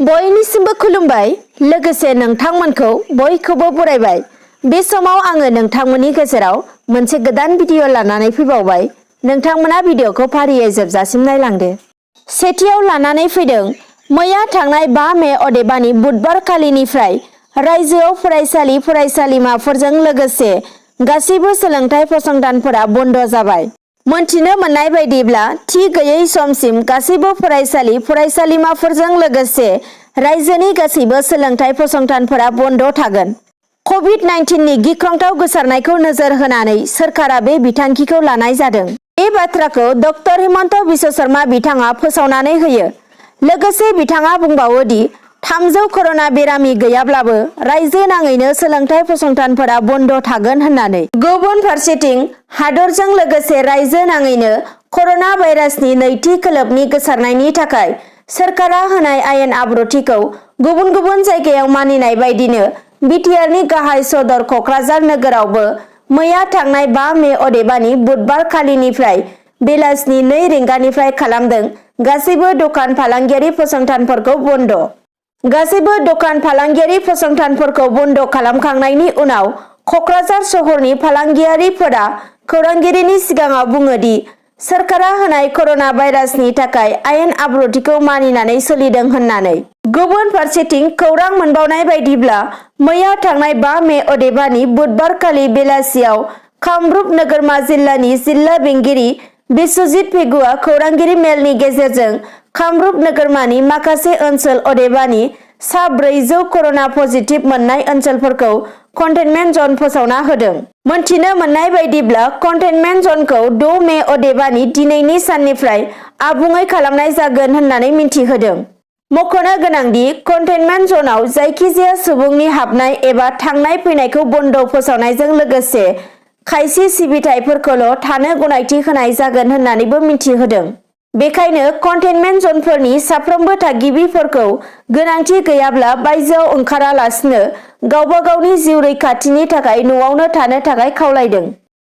बयनिसिमबो खुलुमबाय लोगोसे नोंथांमोनखौ बयखौबो बरायबाय। बे समाव आङो नोंथांमोननि गेजेराव मोनसे गोदान भिडिअ लानानै फैबावबाय। नोंथांमोना भिडिअखौ फारियै जोबजासिम नायलांदो। सेथियाव लानानै फैदों मैया थांनाय 5 मे अदेबानि बुधबार खालिनिफ्राय रायजोआव फरायसालि फरायसालिमाफोरजों लोगोसे गासैबो सोलोंथाइ फसंथानफोरा बन्द जाबाय। मोनथिनो मोननाय बायदिब्ला थि गैयै समसिम गासैबो फरायसालि फरायसालिमाफोरजों लोगोसे रायजोनि गासैबो सोलोंथाइ फसंथानफोरा बन्द थागोन। कभिड-19 नि गिख्रंथाव गोसारनायखौ नोजोर होनानै सोरखारा बे बिथांखिखौ लानाय जादों। बे बाथ्राखौ डक्टर हिमन्त बिश्व शर्मा बिथाङा फोसावनानै होयो। लोगोसे बिथाङा बुंबावो दि 300 कर'ना बेरामि गैयाब्लाबो रायजो नाङैनो सोलोंथाइ फसंथानफोरा बन्द थागोन होननानै। गुबुन फारसेथिं हादरजों लोगोसे रायजो नाङैनो कर'ना भाइरासनि नैथि खोलोबनि गोसारनायनि थाखाय सोरखारा होनाय आयेन आब्रुथिखौ गुबुन गुबुन जायगायाव मानिनाय बायदिनो बिटिआरनि गाहाय सदर कक्राझार नोगोरावबो मैया थांनाय 5 मे अदेबानि बुधबार खालिनिफ्राय बेलासिनि 2 रिंगानिफ्राय खालामदों गासैबो दखान फालांगियारि फसंथानफोरखौ बन्द। गासैबो दखान फालांगियारि फसंथानफोरखौ बन्द खालामखांनायनि उनाव कक्राझार सहरनि फालांगियारिफोरा खौरांगिरिनि सिगाङाव बुङो दि सोरखारा होनाय कर'ना भाइरासनि थाखाय आयेन आब्रुथिखौ मानिनानै सोलिदों होननानै। गुबुन फारसेथिं खौरां मोनबावनाय बायदिब्ला मैया थांनाय 5 मे अदेबानि बुधबार खालि बेलासियाव कामरुप नोगोरमा जिल्लानि जिल्ला बेंगिरि बिश्वजित पेगुआ खौरांगिरि मेलनि गेजेरजों कामरुप नोगोरमानि माखासे ओनसोल अदेबानि सा 400 कर'ना पजिटिभ मोननाय ओनसोलफोरखौ कन्टेनमेन्ट जन फोसावना होदों। मोनथिनो मोननाय बायदिब्ला कन्टेनमेन्ट जनखौ 6 मे अदेबानि दिनैनि साननिफ्राय आबुङै खालामनाय जागोन होननानै मिन्थिहोदों। मख'नो गोनांदि कन्टेनमेन्ट जनाव जायखिजाया सुबुंनि हाबनाय एबा थांनाय फैनायखौ बन्द फोसावनायजों लोगोसे खायसे सिबिथायफोरखौल' थानो गनायथि होनाय जागोन होननानैबो मिन्थिहोदों। बेखायनो कन्टेनमेन्ट जनफोरनि साफ्रोमबो थागिबिफोरखौ गोनांथि गैयाब्ला बायजोआव ओंखारालासिनो गावबा गावनि जिउ रैखाथिनि थाखाय न'आवनो थानो थाखाय खावलायदों।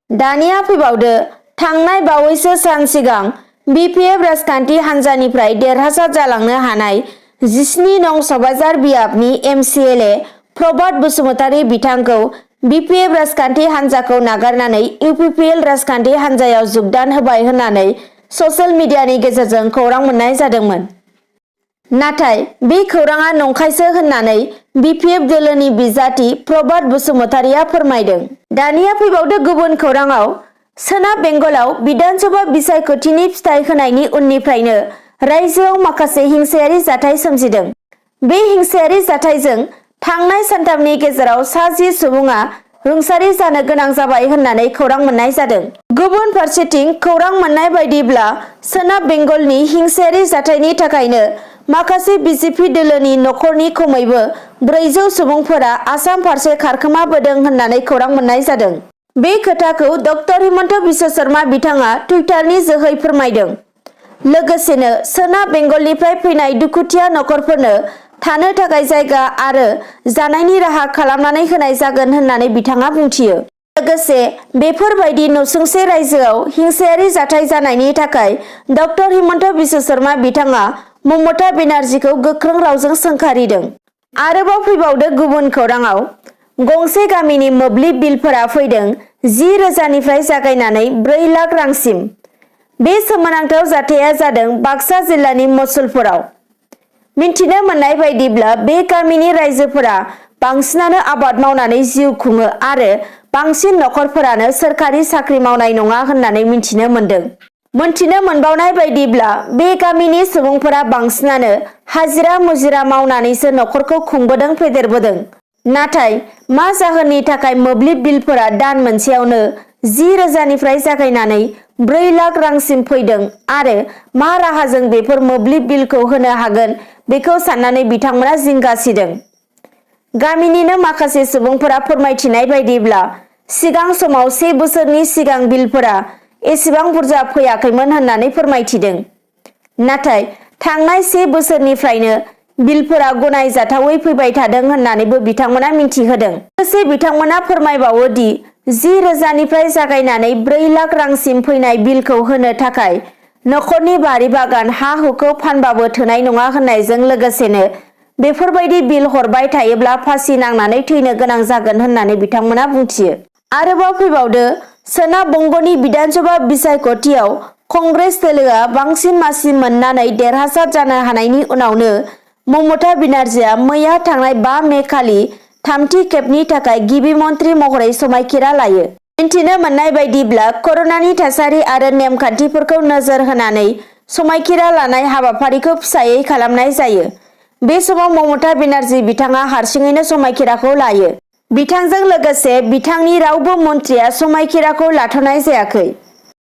दानिया फैबावदो थांनाय बावैसो सान सिगां BPF राजखान्थि हान्जानिफ्राय देरहासार जालांनो हानाय 17 नं सबाजार बियाबनि MCLA प्रभात बसुमतारी बिथांखौ BPF राजखान्थि हान्जाखौ नागारनानै UPPL राजखान्थि हान्जायाव जुगदान होबाय होननानै ससियेल मिडियानि गेजेरजों खौरां मोननाय जादोंमोन। नाथाय बे खौराङा नंखायसो होननानै BPF दोलोनि बिजाथि प्रभात बसुमतारीया फोरमायदों। दानिया फैबावदो गुबुन खौराङाव सोनाब बेंगलाव बिधानसभा बिसायख'थिनि फिथाइ होनायनि उननिफ्रायनो रायजोआव माखासे हिंसायारि जाथाय सोमजिदों। बे हिंसायारि जाथायजों थांनाय सानथामनि गेजेराव सा 10 सुबुङा रुंसारि जानो गोनां जाबाय होननानै खौरां मोननाय जादों। गुबुन फारसेथिं खौरां मोननाय बायदिब्ला सोनाब बेंगलनि हिंसायारि जाथायनि थाखायनो माखासे BJP दोलोनि नखरनि खमैबो 400 सुबुंफोरा आसाम फारसे खारखोमाबोदों होननानै खौरां मोननाय जादों। बे खोथाखौ डक्टर हिमन्त बिश्व शर्मा बिथाङा टुइटारनि जोहै फोरमायदों। लोगोसेनो सोनाब बेंगलनिफ्राय फैनाय दुखुथिया नखरफोरनो थानो थाखाय जायगा आरो जानायनि राहा खालामनानै होनाय जागोन होननानै बिथाङा बुंथियो। लोगोसे बेफोरबायदि नसुंसे रायजोआव हिंसायारि जाथाय जानायनि थाखाय डक्टर हिमन्त बिश्व शर्मा बिथाङा ममता बेनार्जीखौ गोख्रों रावजों सोंखारिदों। आरोबाव फैबावदो गुबुन खौराङाव गंसे गामिनि मोब्लिब बिलफोरा फैदों 10,000 निफ्राय जागायनानै 4 लाख रांसिम। बे सोमोनांथाव जाथाया जादों बाक्सा जिल्लानि मसलपुराव। मिन्थिनो मोननाय बायदिब्ला बे गामिनि रायजोफोरा बांसिनानो आबाद मावनानै जिउ खुङो आरो बांसिन नखरफोरानो सोरखारि साख्रि मावनाय नङा होननानै मिन्थिनो मोनदों। मोनथिनो मोनबावनाय बायदिब्ला बे गामिनि सुबुंफोरा बांसिनानो हाजिरा मुजिरा मावनानैसो नखरखौ खुंबोदों फेदेरबोदों। नाथाय मा जाहोननि थाखाय मोब्लिब बिलफोरा दान मोनसेयावनो 10,000 निफ्राय जागायनानै 4 लाख रांसिम फैदों आरो मा राहाजों बेफोर मोब्लिब बिलखौ होनो हागोन बेखौ साननानै बिथांमोना जिंगा सिदों। गामिनिनो माखासे सुबुंफोरा फोरमायथिनाय बायदिब्ला सिगां समाव 1 बोसोरनि सिगां बिलफोरा एसेबां बुरजा फैयाखैमोन होननानै फोरमायथिदों। नाथाय थांनाय 1 बोसोरनिफ्रायनो बिलफोरा गनायजाथावै फैबाय थादों होननानैबो बिथांमोना मिन्थिहोदों। लोगोसे बिथांमोना फोरमायबावो दि 10,000 निफ्राय जागायनानै 4 लाख रांसिम फैनाय बिलखौ होनो थाखाय नखरनि बारि बागान हा हुखौ फानबाबो थोनाय नङा होननायजों लोगोसेनो बेफोरबायदि बिल हरबाय थायोब्ला फासि नांनानै थैनो गोनां जागोन होननानै बिथांमोना बुंथियो। आरोबाव फैबावदो, सोनाब बंगनि बिधानसभा बिसायख'थियाव कंग्रेस दोलोआ बांसिन मासि मोननानै देरहासार जानो हानायनि उनावनो ममता बेनार्जीआ मैया थांनाय 5 मे खालि थामथि खेबनि थाखाय गिबि मन्थ्रि महरै समायखिरा लायो। मिन्थिनो मोननाय बायदिब्ला कर'नानि थासारि आरो नेमखान्थिफोरखौ नोजोर होनानै समायखिरा लानाय हाबाफारिखौ फिसायै खालामनाय जायो। बे समाव ममता बेनार्जी बिथाङा हारसिङैनो समायखिराखौ लायो। बिथांजों लोगोसे बिथांनि रावबो मन्थ्रिया समायखिराखौ लाथ'नाय जायाखै।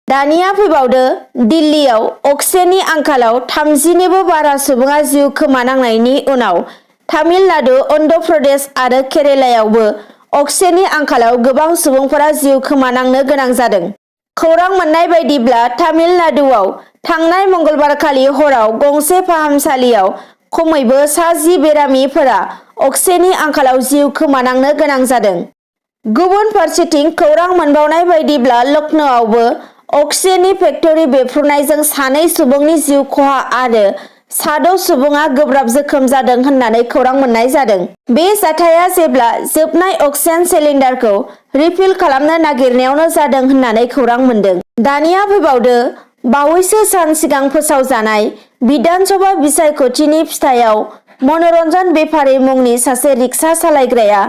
दानिया फैबावदो, दिल्लीयाव अक्सिजेननि आंखालाव 30निबो बारा सुबुङा जिउ खोमानांनायनि उनाव तामिलनाडु, अन्ध्र प्रदेश आरो केरेलायावबो अक्सिजेननि आंखालाव गोबां सुबुंफोरा जिउ खोमानांनो गोनां जादों। खौरां मोननाय बायदिब्ला तामिलनाडुआव थांनाय मंगलबारखालि हराव गंसे फाहामसालियाव खमैबो 10 बेरामिफोरा अक्सिजेननि आंखालाव जिउ खोमानांनो गोनां जादों। गुबुन फारसेथिं खौरां मोनबावनाय बायदिब्ला लखनौआवबो अक्सिजेननि फेक्टरि बेफ्रुनायजों 2 सुबुंनि जिउ खहा आरो 6 सुबुङा गोब्राब जोखोम जादों होननानै खौरां मोननाय जादों। बे जाथाया जेब्ला जोबनाय अक्सिजेन सिलिन्डारखौ रिफिल खालामनो नागिरनायावनो जादों होननानै खौरां मोनदों। दानिया फैबावदो, बावैसो सान सिगां फोसावजानाय बिधानसभा बिसायख'थिनि फिथायाव मनरन्जन बेपारी मुंनि सासे रिक्सा सालायग्राया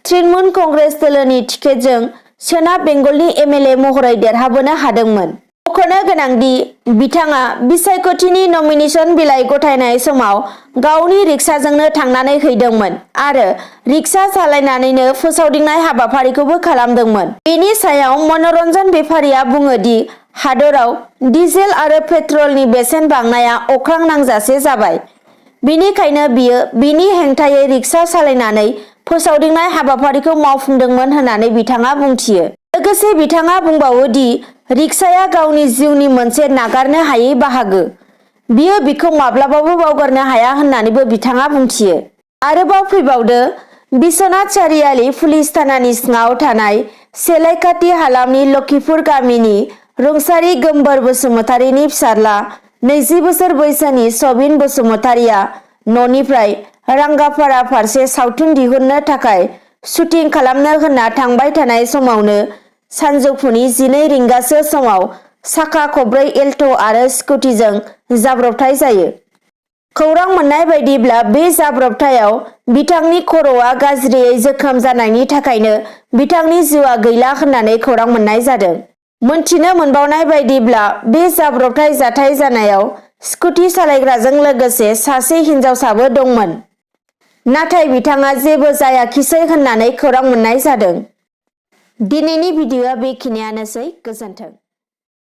तृणमूल कंग्रेस दोलोनि टिकेटजों सोनाब बेंगलनि MLA महरै देरहाबोनो हादोंमोन। मख'नो गोनांदि बिथाङा बिसायख'थिनि नमिनेशन बिलाइ गथायनाय समाव गावनि रिक्साजोंनो थांनानै हैदोंमोन आरो रिक्सा सालायनानैनो फोसावदिंनाय हाबाफारिखौबो खालामदोंमोन। बेनि सायाव मनरन्जन बेपारीआ बुङो दि हादराव डिजेल आरो पेट्रलनि बेसेन बांनाया अख्रां नांजासे जाबाय। बेनिखायनो बियो बिनि हेंथायै रिक्सा सालायनानै फोसावदिंनाय हाबाफारिखौ मावफुंदोंमोन होननानै बिथाङा बुंथियो। लोगोसे बिथाङा बुंबावो दि रिक्साया गावनि जिउनि मोनसे नागारनो हायै बाहागो। बियो बिखौ माब्लाबाबो बावगारनो हाया होननानैबो बिथाङा बुंथियो। आरोबाव फैबावदो, बिश्वनाथ सारियाली पुलिस थानानि सिङाव थानाय सेलायकाटी हालामनि लखीपुर गामिनि रुंसारि गोमबोर बसुमतारीनि फिसाज्ला 20 बोसोर बैसोनि सबिन बसुमतारीया न'निफ्राय रांगापारा फारसे सावथुन दिहुननो थाखाय शुटिं खालामनो होनना थांबाय थानाय समावनो सानजौफुनि 12 रिंगासो समाव साखा खबब्रै एल्ट' आरो स्कुटिजों जाब्रबथाय जायो। खौरां मोननाय बायदिब्ला बे जाब्रबथायाव बिथांनि खर'आ गाज्रियै जोखोम जानायनि थाखायनो बिथांनि जिउआ गैला होननानै खौरां मोननाय जादों। मोनथिनो मोनबावनाय बायदिब्ला बे जाब्रबथाय जाथाय जानायाव स्कुटि सालायग्राजों लोगोसे सासे हिनजावसाबो दंमोन। नाथाय बिथाङा जेबो जायाखिसै होननानै खौरां मोननाय जादों। दिनैनि भिडिअ'आ बेखिनियानोसै। गोजोन्थों।